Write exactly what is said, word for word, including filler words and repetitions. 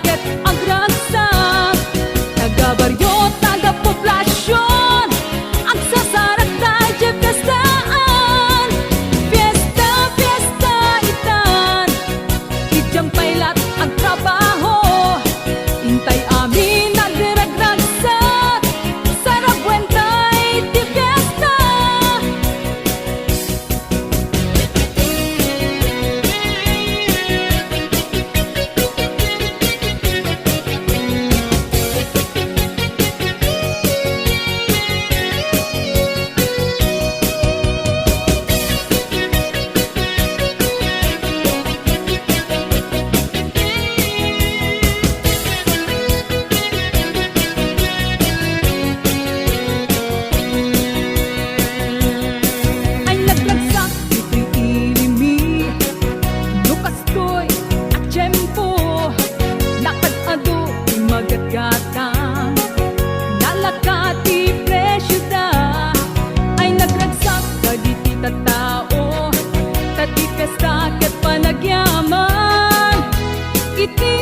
ket agragsak. Taga-barrio, taga-poblasion, agsasarakta idiay fiestaan. Fiesta, fiesta itan. Idiay pay la't agtrabaho, intay amin agragragsak. Saraguenta ti fiesta. Ay nagragsak ditoy ilimi, no kastoy a tiempo, nakad-adu ti magatgatang, nalaka ti presio da. Ay nagragsak dagiti tattao, ta ti fiesta ket panagyaman. Iti